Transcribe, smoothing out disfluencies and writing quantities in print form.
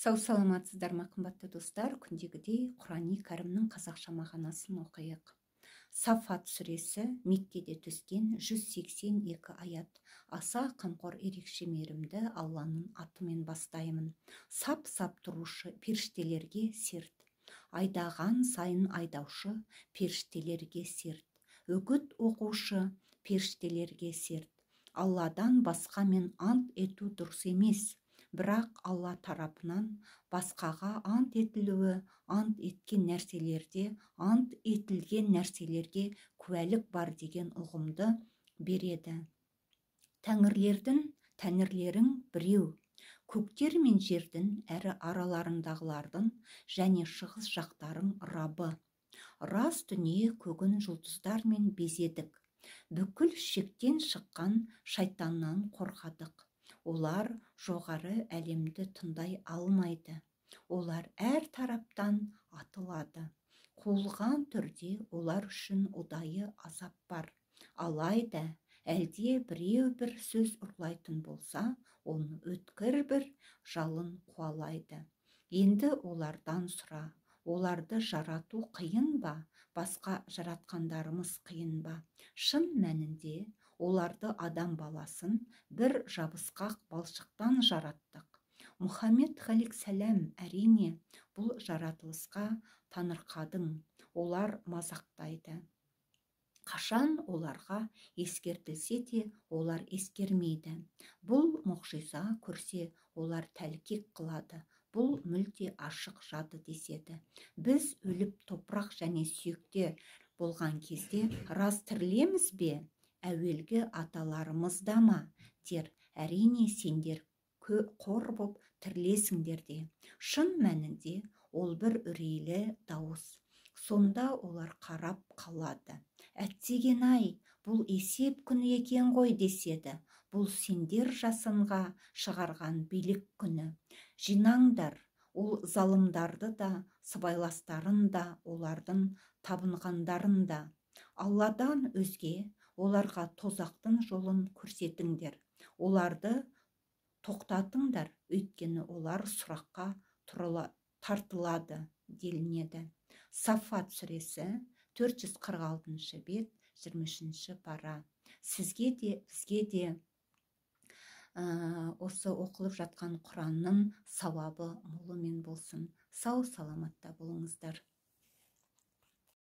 Сау саламатсыздар ма, қымбатты достар? Күндегідей Құрани Кәрімнің қазақша мағынасын оқиық. Сафат сүресі, Меккеде түскен, 182 аят. Аса қамқор, ерекше мейірімді Алланың атымен бастаймын. Сап-сап тұрушы періштелерге серт. Айдаған сайын айдаушы періштелерге серт. Үгіт оқушы періштелерге серт. Алладан басқамен ант ету дұрыс емес. Бірақ Алла тарапынан басқаға ант етілуі ант еткен нәрселерде ант етілген нәрселерге куәлік бар деген ұғымды береді. Тәңірлердің тәңірлерің біреу. Көктер мен жердің әрі араларындағылардың және шығыс жақтарың Рабы. Рас, дүние көгін жұлдыздармен безедік. Бүкіл шектен шыққан шайтаннан қорғадық. Олар жоғары әлемді тыңдай алмайды. Олар әр тараптан атылады. Қуылған түрде олар үшін ұдайы азап бар. Алайда әлде біреу бір сөз ұрлайтын болса, оны өткір бір жалын қуалайды. Енді олардан сұра: оларды жарату қиын ба, басқа жаратқандарымыз қиын ба? Шын мәнінде, оларды, адам баласын, бір жабысқақ балшықтан жараттық. Мұхаммед ғалейхиссалам, әрине, бұл жаратылысқа таңырқадың, олар мазақтайды. Қашан оларға ескертілсе де, олар ескермейді. Бұл мұғжиза көрсе, олар тәлкек қылады. Бұл мүлде ашық жады деседі. Біз өліп, топырақ және сүйекте болған кезде рас тірілеміз бе? Әуелгі аталарымыз да ма дер. Әрине, сендер қор боп тірілесіңдер де. Шын мәнінде, ол бір үрейлі дауыс. Сонда олар қарап қалады. Әттеген ай, бұл есеп күні екен ғой деседі. Бұл сендер жасынға шығарған билік күні. Жинаңдар ол залымдарды да, сыбайластарын да, олардың табынғандарын да. Алладан өзге оларға тозақтың жолын көрсетіңдер. Оларды тоқтатыңдар, өйткені олар сұраққа тартылады делінеді. Сафат сүресі, 446 бет, 23 пара. Сізге де, бізге де осы оқылып жатқан Құранның сауабы молымен болсын. Сау саламатта болыңыздар.